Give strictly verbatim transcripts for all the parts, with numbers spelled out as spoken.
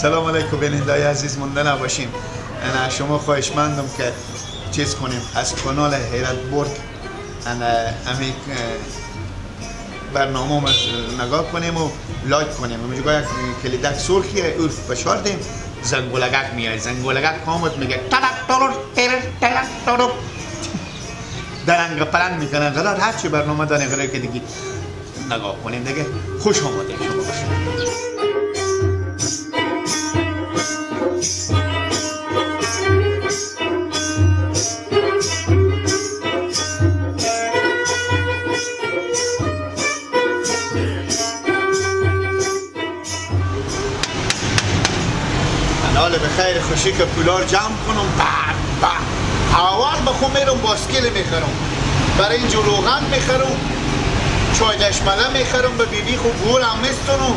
سلام علیکم بیننده‌های عزیز، مونده نباشیم. انا شما خواهشمندم که چیز کنیم، از کانال حیرت برد انا امی، اه، برنامه ما نگاه کنیم و لایک کنیم. اونجا یک کلیدک سرخیه، او فشار دیم، زنگولگک میای. زنگولگک آمد میگه: «تلک تلک تلک تلک تلک.» درنگ پلنگ می‌کنه. غلط هر چی برنامه دانه غلط که دیگه نگاه کنیم دیگه. خوش آمدید شما. اناله به خیر خوشی که پولار جمع کنم. به، به. اول به خو میرم باسکیل میخرم. برنج و روغن میخرم. چای دشمله میخرم. به بیبی خو گور هم میستونم.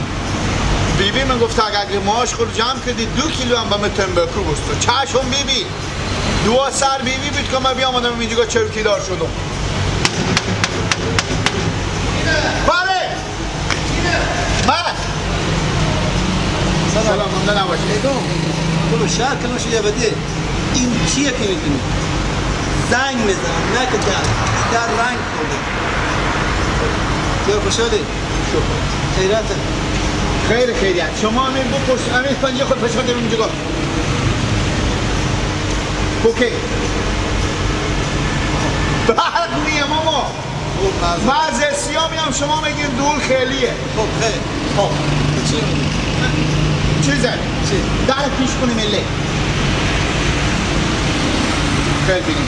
بیبی من گفت اگه، اگه ماش خود جمع کردی، دو کیلو هم به من تنباکو بستو. چشم بیبی. دعا سر بیبی بود که من بیامدم اینجا چوکیدار شدم. بله. من. سلام، مونده نباشی. ایدون، تو به شهر کلان شدی بدی. این چیه که می‌کنی؟ زنگ می‌زنم، نه که در، در رنگ خورده. تو خوشحالی؟ شکر. خیرته؟ خیر، خیریت. شما همین بپرس، همین پنجه خود فشار داریم اینجا. اوکی. برق نیه ماما. خب، معذرت. بعض سیامی هم شما میگین دول خیلیه. خب، خیلی. خب. چی می‌گی؟ چیزه. چی؟ در پیش کنی ملی. خیلی بینیم.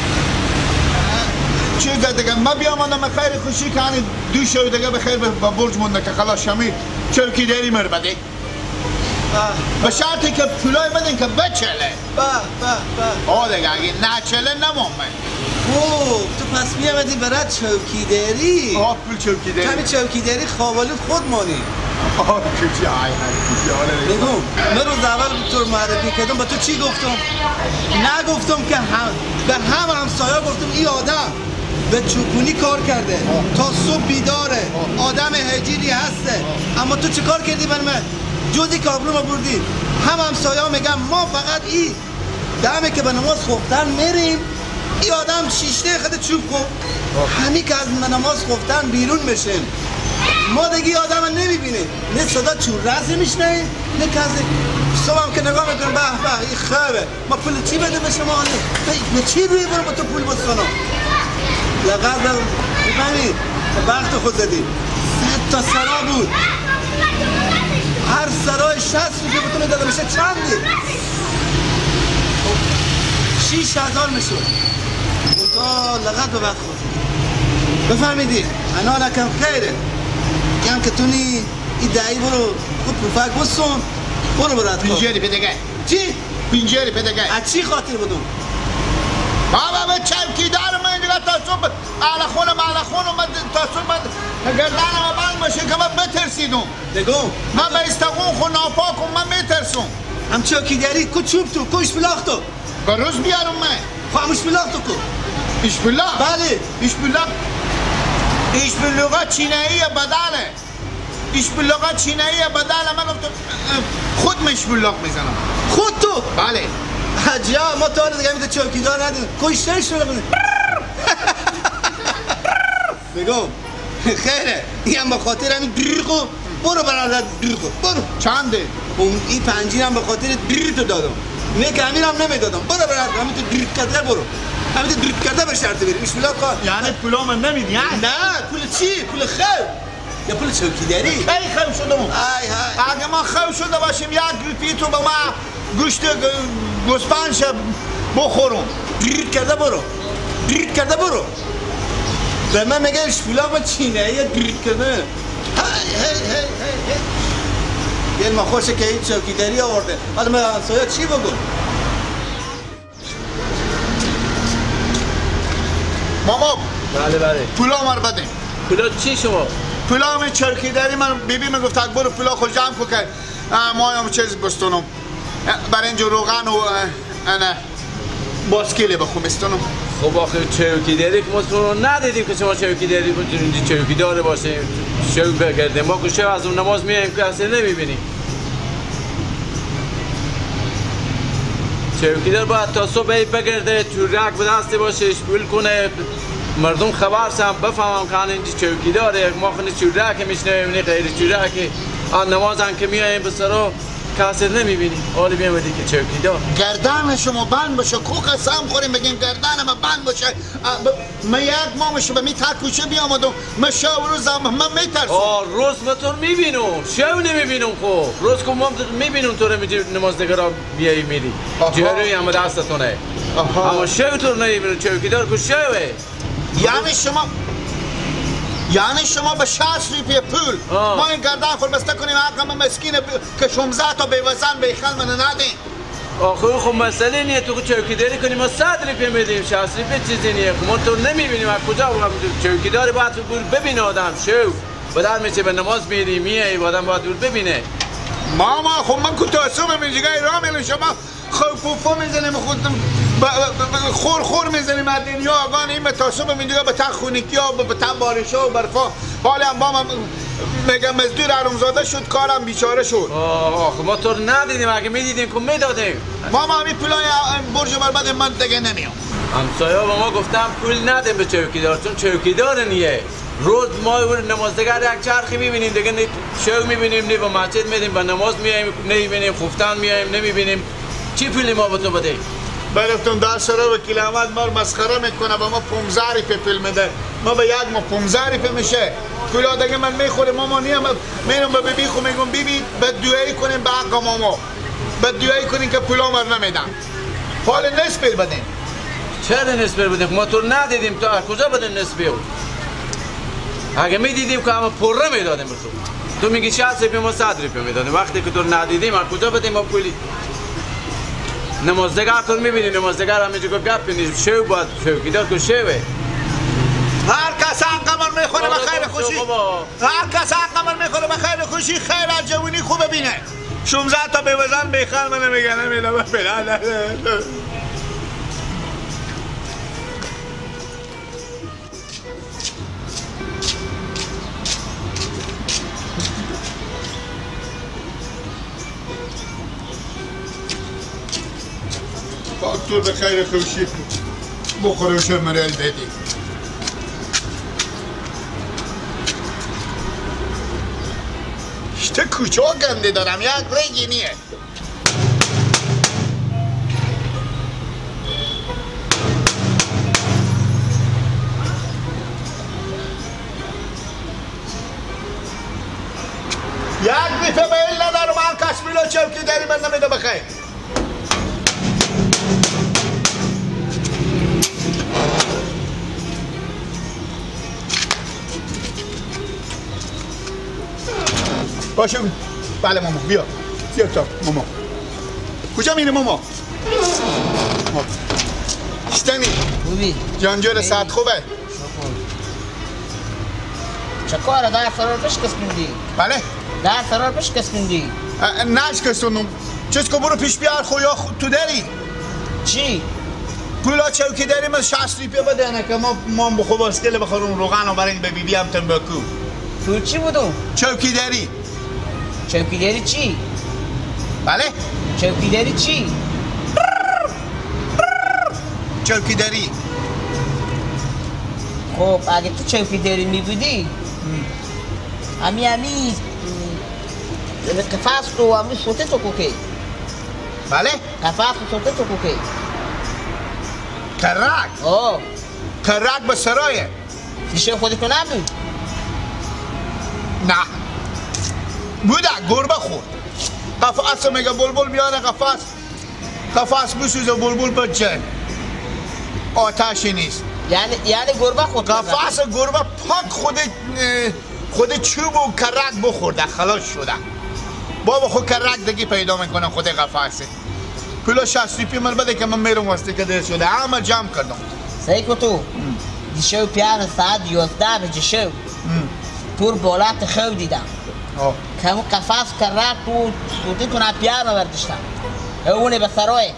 چیزه دیگه. ما بیام آدم خیر خوشی کنی. دو شو دیگه به خیر به، به برج مونده که خلاص شمی چوکیداری مر بده. به شرطی که پولای بدین که بچله. به، به، به. آه دیگه، اگه نچله نمامه. او، تو پس می‌آمدی برای چوکیداری؟ آه، پول چوکیداری. کمی چوکیداری خوابالود خود مانی. آه، کجی، آی، آی، کجی، حالا نگاه. بگو، من روز اول تو رو معرفی کردم، به تو چی گفتم؟ نگفتم که هم، به همه همسایا گفتم این آدم به چوپونی کار کرده، آه. تا صبح بیداره، آه. آدم هجیری هسته. آه. اما تو چه کار کردی بر من؟ جزی کابرو ما بردی. هم همسایا می‌گم ما فقط ای دمه که به نماز خوفتن می‌ریم، ای آدم شیشته خود چوب خو. آه. همی که از نماز خوفتن بیرون می‌شیم، ما دیگه ای آدم نمی‌بینیم. نه صدا چون رزه می‌شنویم، نه کسی. صبح هم که نگاه می‌کنم، به به، این خوبه. ما پول چی بده به شما؟ به چی روی برو با تو پول بستانم؟ لقد بفهمی؟ بخت خود زدی. صد تا سرا بود. هر سرای شصت روپیه بتونه داده بشه چندی؟ شیش هزار می‌شد. خدا لقد به بخت خود زدی. بفهمیدی؟ انا لکم خیره. کم که تونی ای دایی برو خود پفک بستون. برو برات کن. اینجوری بدگه. چی؟ پنجه روپیه دیگه. از چی خاطر بدون؟ بابا، به چوکیدار من دیگه تا صبح اهل خونه، مهل خونه، من تا صبح من گردن ما بند باشه که من بترسیدم. بگو. من به استخون خو ناپاکم، من می‌ترسم. هم چوکیداری کو چوب تو، کو اشپلاخ تو؟ به روز بیارم من. خو هم اشپلاخ تو کو؟ اشپلاخ؟ بله. اشپلاخ. اشپلاخا چیناییه بدله. اشپلاخا چیناییه بدله، من گفتم، خود من اشپلاخ می‌زنم. خود تو؟ بله. عجب، ما تا حالا دیگه می‌تو چوکیدار ندیدیم. کوی شش شده کنی. بگم. خیره. این هم به خاطر همین دریغ و برو برادر دریغ و برو. چنده؟ اون این پنجین هم به خاطر دریغ تو دادم. نه که همین هم نمی‌دادم. برو برادر، همین تو دریغ کرده برو. همین تو دریغ کرده به شرط بریم. اشپلاخا. یعنی پولا من نمیدی، ها؟ نه، پول چی؟ پول خیر. یا پول چوکیداری؟ کی خو شدم؟ آی های. اگه ما خو شده باشیم، یک روپی تو به ما گوشت گ-، گوسپند شه بخورم. دریغ کرده برو. دریغ کرده برو. به من میگه اشپلاخ چیناییه دریغ کرده. های، های، های، های، های. دل ما خوشه که این چوکیداری آورده. حالا من همسایه چی بگم؟ ماما. بله، بله. پولا مر بدیم. پولا چی شما؟ پولا همین چرخی داری، من بیبی من گفت: «اکبر، پولا خود جمع کو که، اه، ما هم چیز بستونم. اه، برنج و روغن و، اه، انه باسکیله به خو بستونم.» خب آخه چوکیداری که ما تو رو ندیدیم که شما چوکیداری، چوکیدار باشه، شو بگردیم. ما که شو از اون نماز میایم که اصلا نمی‌بینیم. چوکیدار باید تا صبح ای بگرده، چورک به دست باشه، اشپول کنه، مردم خبر سن بفهمم که الان اینجا چوکیداره. ما خونی چورک میشنویم، نی غیر چورک. آن نماز هم که میایم به سرا کسی نمیبینیم. حالی بیام دیگه چوکیدار. گردن شما بند باشه، کو قسم خوریم بگیم گردن ما بند باشه. اه، ب-، من یک ماه می‌شه به می تک کوچه بیامدم. من شب و روز هم، من می‌ترسم. آه، روز من تو رو می‌بینم، شب نمی‌بینم. خب روز که ما می‌بینم تو رو می‌جی نماز دگرا بیایی میری. آها. جهروی همه دستتونه. آها. اما شب تو رو نمی‌بینم، چوکیدار که شبه. یعنی شما، یعنی شما به شصت روپیه پول آه. ما این گردن خود بسته کنیم، حق همه مسکین ب-، که شانزده تا بیوزن بیخل من ندیم؟ آخه خب مسئله نیه، تو که چوکیداری کنی ما صد روپیه می‌دیم، شصت روپیه چیزی نیه. خب ما تو نمی‌بینیم، از کجا هم چوکیداری؟ باید تو بور ببینه آدم، شو. بدر می‌شه به نماز میری، میای، آدم باید بور ببینه. ماما، خب من که تعصب می‌جگای را می‌لو شما خب پوفا می‌زنیم خود ب-، ب-، ب-، خور خور می‌زنیم از دنیا آگان این به تعصب می‌جگا به تا خونکی ها، به تا بارش ها و برفا. حالی هم با من می‌گم مزدور حرومزاده شد، کارم بیچاره شد. آه، آخه ما تو رو ندیدیم، اگه می‌دیدیم که می‌دادیم. ماما، همین پولای برج مرمد من دیگه نمیام. همسایه‌ها با ما گفتن پول ندیم به چوکیدار، چون چوکیدار نیه. روز ما او نمازدگر یک چرخی می‌بینیم، دیگه نی شو می‌بینیم، نی به مسجد می‌ریم، به نماز می‌آییم، نمی‌بینیم، خفتن می‌آییم، نمی‌بینیم. چی پولی ما به تو بدیم؟ برفتم در سرا وکیل احمد مار مسخره می‌کنه، به ما پونزده روپیه پول می‌ده. ما به یک ماه پونزده روپیه می‌شه. پولا دیگه من می‌خورم، ماما نیم، می‌رم به بیبی خو می‌گم، بیبی، بددعایی کنیم به حق ماما. بددعایی کنیم که پولا مر نمی‌دن. حال نصف بدیم. چرا نصف بدیم؟ ما تو رو ندیدیم، تو از کجا بدیم نصف او؟ اگه می‌دیدیم که همه پره می‌دادیم به تو. تو می‌گی شصت روپیه، ما صد روپیه می‌دادیم. وقتی که تو رو ندیدیم، از کجا بدیم ما پولی؟ نمازدگر تو رو می‌بینی، نمازدگر همینجا که گپ نیست. شو باید، چوکیدار که شوه. هر کس حق من می‌خوره به خیر خوشی. هر کس حق من می‌خوره به خیر خوشی، خیر از جوونی خوب ببینه. شونزده تا بیوزن بیخل منه می‌گن، می‌لو به برادر. خاک تو به خیر خوشی بخوره و شمره بدی. اشته کوچه گنده دارم، یک ریگی نیه. یک دفعه به این ندارم، هر کس می‌لو چوکی داری من نمی‌ده بخیر. باشه. بله ماما، بیا. بیا تا ماما. کجا می‌ری ماما؟ ها. شتنی. خوبی؟ جانجور، ساعت خوبه؟ شکر. چه کاره؟ در سرار بشکست میندی. بله؟ در سرار بشکست میندی. اه، نشکستونم. چیز کو، برو پیش بیار خو یا خو تو دری. چی؟ پولا چوکیداری من شصت روپیه بده، نه که ما، ما هم به خو باسکل بخورم، روغن و برنگ به بیبی هم تنباکو. تو چی بودو؟ چوکیداری. چوکیداری چی؟ بله؟ چوکیداری چی؟ چوکیداری. خب، اگه تو چوکیداری می‌بودی، همی، همی، همی قفس تو، همی سوته تو کوکه. بله؟ قفس تو سوته تو کوکه. کرک؟ آه. کرک به سرایه. دیشب خودتو نبود؟ نه. بوده، گربه خورد. قفس میگه بلبل بیاره قفس. قفس بسوزه بلبل بجه. آتشی نیست. یعنی، یعنی گربه خورد قفس؟ قفس گربه پاک خود، اه، خود چوب و کرک بخورده، خلاص شده. بابا خود کرک دگی پیدا می‌کنه خود قفسه. پولا شصت روپیه من بده که من میرم واسطه که دیر شده. همه جمع کردم. سعی کو تو. دیشب پیان ساعت یازده بجه شو. هم. تور بالات خواب دیدم. آه. که همون قفس کرک تو سوتی تو نه پیار برداشتم. اونه به سرای.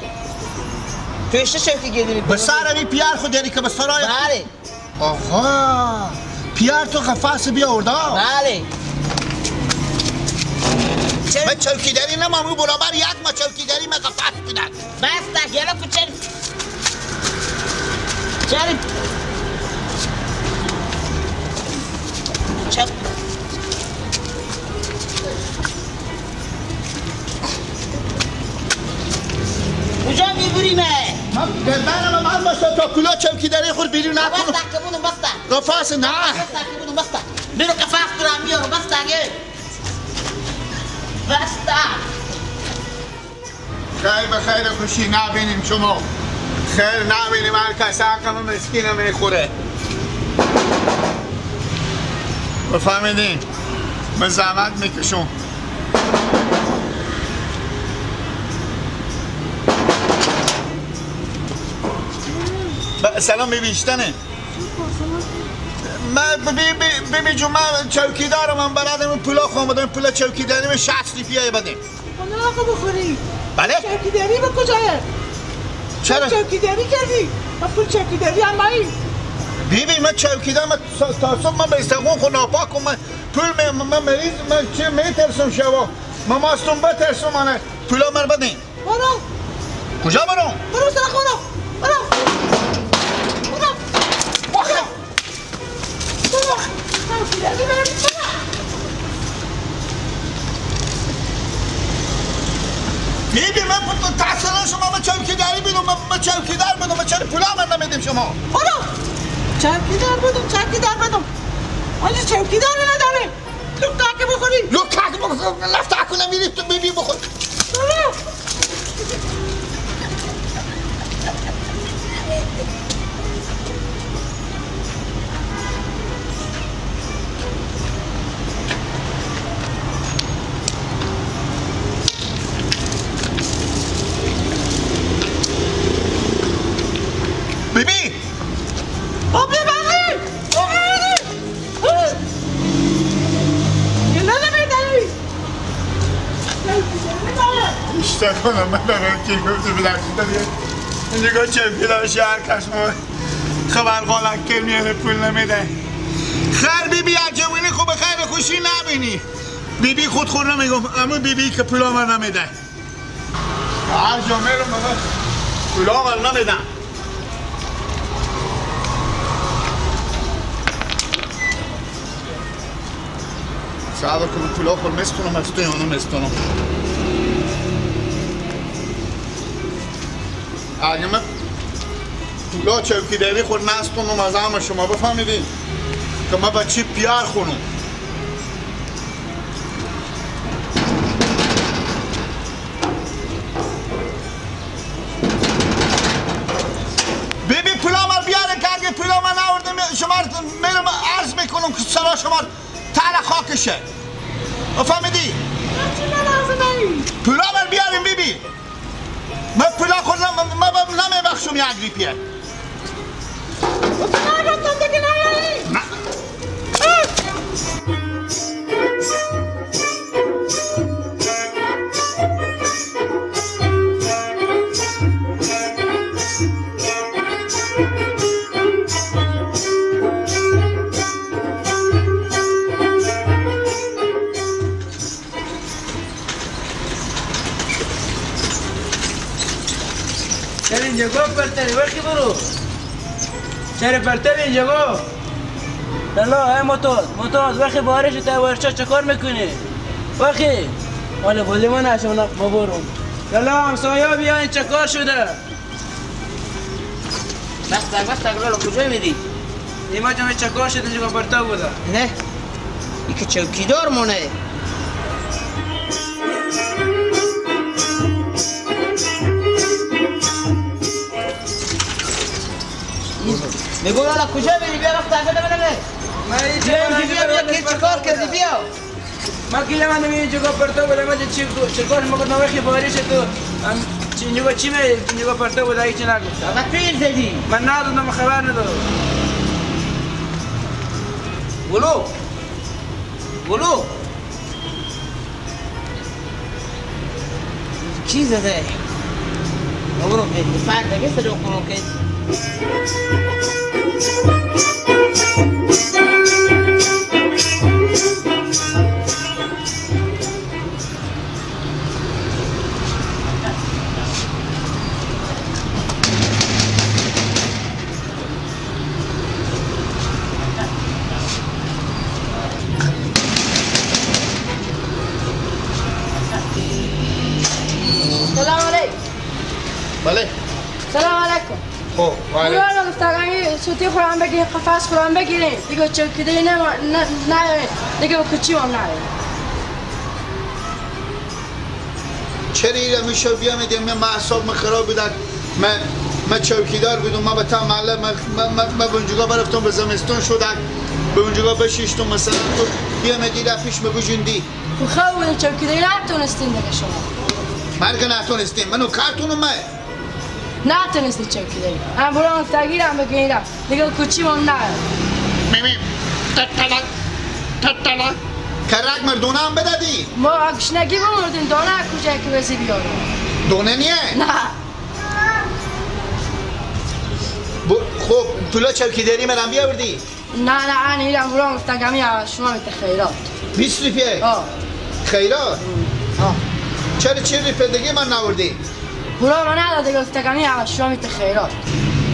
تو اشته شو که گیدی به سر می پیار خود داری که به سرای. بله. آها، پیار تو قفس بیاورده؟ بله. چه؟ من چوکیداری نمام، او برابر یک ما چوکیداری ما قفس کودن. بس تا گله کوچن. چری؟ چپ. کجا می‌بریمه؟ من گردنم هم بسته تا کلا چوکیداری خور بیرون نکنم. بسته که بودم، بسته. قفس نه. بسته که بودم، بسته. برو قفس تو را میارم، بسته که. بسته. خیر به خیر خوشی نبینیم شما. خیر نبینیم، هر کس حق همه مسکین می‌خوره. بفهمیدین؟ من زحمت می‌کشم. ب-، سلام، بیبی ایشتنه. من بی، بی، بی، بی جو، من چوکیدارم، من بلدم پولا خو آمدم، پولا چوکیداری من شصت روپیه بدیم. خب، نه آقا بخوری. بله؟ چوکیداری به کجایه؟ چرا؟ چوکیداری کردی؟ من پول چوکیداری هم نهایی. بی بی، من چوکیدار، من تا، تا صبح من به استخون خو ناپاک کنم، من پول می-، من مریض، من چه می‌ترسم شبا؟ من ماستون بترسم، من پولا مر بدین. برو. کجا برو؟ برو سر خونه. برو. برو. برو. برو. بی بی، من پ-، پ-، تحصیل شما، من چوکیداری بدم، من، من چوکیدار بدم، من چرا پولا من نمیدیم شما؟ برو. چوکیدار بدم، چوکیدار بدم. آنجا چوکیدار نداره. لوکاک بخوری. لوکاک بخور. لفتا کنه میری تو بی بی بخور. بی بی! آب ببری! آب ببری! گله نمی‌داری! اشتکانم من دارم که گفتی ببخشید داری. اینجا چه پیدا شهر کشمه خبر غالک که میانه پول نمی‌ده. خیر بی بی، اگه وینی خوب خیر خوشی نبینی. بی بی خود خود نمی‌گم، اما بی بی که پولا من نمی‌ده. هر جا میرم بابا، پولا ول نمی‌دم. صبر کن، پولا خور مستونم، از توی اونو مستونم. اگه من پولا چوکیداری خور نستونم، از همه شما بفهمیدین که من با چی پیار خونم. بی بی پولا مر بیاره، که اگه پولا من ناوردم، شما میرم عرض می‌کنم که سرا شما تل خاکشه. فهمیدی؟ چی لازمه ای؟ پولا مر بیاریم بی بی. من پولا خود نم-، من، من نمی‌بخشم یک روپیه. و تو نگفتم دیگه نیاری؟ نه. چرا اینجا گفت پرتری؟ وخی برو. چرا پرتری اینجا گفت؟ لالا، ای معتاد، معتاد، وخی بارش تا ورشا چه کار می‌کنی؟ وخی. والا بولی من اشم نق ببرم. لالا، همسایا بیاین، چه کار شده؟ بس تر، بس تر، لالا، کجای می‌ری؟ نیما جان، چه کار شد اینجا پرتو بوده؟ نه، ای که چوکیدار مونه. می‌گو لالا، کجا می‌ری؟ بیا وقت آخر نمه نمه. من این بیا، چه بیا، بیا، بیا، چه کار کردی؟ بیا. من که یه من اینجا پرتو بودم، من چی، چی کار می‌کنم؟ وقتی بارش تو، ام، چی اینجا چی می، اینجا پرتو بود، هیچ نگفت. بابا، پیر زدی. من ندونم، خبر ندارم. بولو. بولو. کی زده؟ بابا، رو به فرق نگه سر کنم که. بله. سلام علیکم. خب، و علیکم. قرآن گفتگانی سوتی خورم بگیرین، قفس خورم بگیرین. دیگه چوکیداری نه، نه، نه، دیگه به کوچی هم نرین. چرا ایره می‌شه بیام دیگه؟ من، من اعصاب من خراب بودن. من، من چوکیدار بودم. من به تا محله، من، من، من، من بنجوگا برفتم به زمستون شدن. به اونجوگا بشیشتم مثلاً تو بیام دیگه پیش مگو جندی. خب، خو بودیم چوکیداری نتونستیم دیگه شما. من که نتونستیم، منو کارتونم من. نتونستی چوکیداری. هم برو هم تگیرم بگیرم. دیگه کوچی مون نه. می‌میم. تتلک. تتلک. کرک مردونه هم بدادی. ما گشنگی بمردیم، دانه کجا که بزی بیارم. دانه نیه؟ نه. ب-، خب، پولا چوکیداری من هم بیاوردی؟ نه، نه، ان ایرم برام گفتن که همین اول شما می‌ته خیرات. بیست روپیه؟ آه. خیرات؟ آه. چرا چهل روپیه دیگه من نوردی؟ برام من نداد، گفتن که همین اول شما می‌ته خیرات.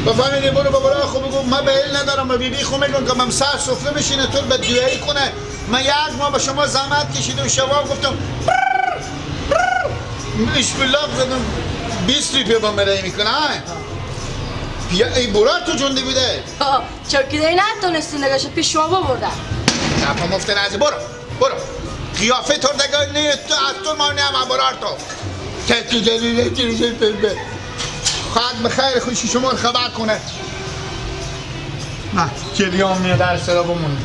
بفهمیدی، برو به برای خود بگو، من به ایل ندارم، به بی‌بی خود می‌گم که من سر سفره بشینه، تو به دویایی کنه. من یک ماه به شما زحمت کشیدم، شما گفتم، برر، برر. اشبیلاق زدم، بیست روپیه با مرایی می‌کنه، ها؟ یا ای برار تو جندی بوده؟ آه. چوکیداری نتونستی نگاش پیش شما ببردن. گپا مفت نزی، برو، برو. قیافه تو دگاه نیه، تو از تو ما نیم برار تو. چوکیداری نتونستی ببر. خواهد به خیر خوشی شما رو خبر کنه. نه، کلیام میاد در سرا بمونه.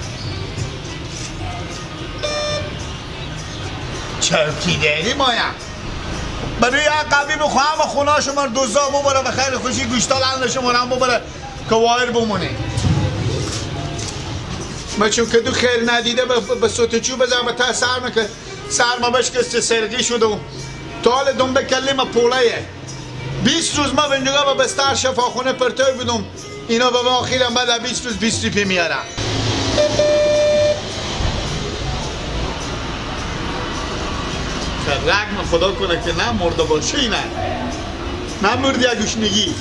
چوکیداری مایا. برای یا قبی بخواهم خونه شما رو دوزا ببره، به خیر خوشی گوشتال اند شما رو هم ببره. که وایر بمونی. ما چون که دو خیر ندیده به، به، به سوت چوب بزن به تا سر مکه. سر ما بشکسته سرگی شده. تا حال دنبه کلی ما پوله یه. بیست روز ما بندگا به بستر شفاخونه پرتوی بودم. اینا به ما آخرم بعد بیست روز بیست روپیه میاره. رحم خدا کنه که نه مرده باشه اینه. نه مردی گشنگی.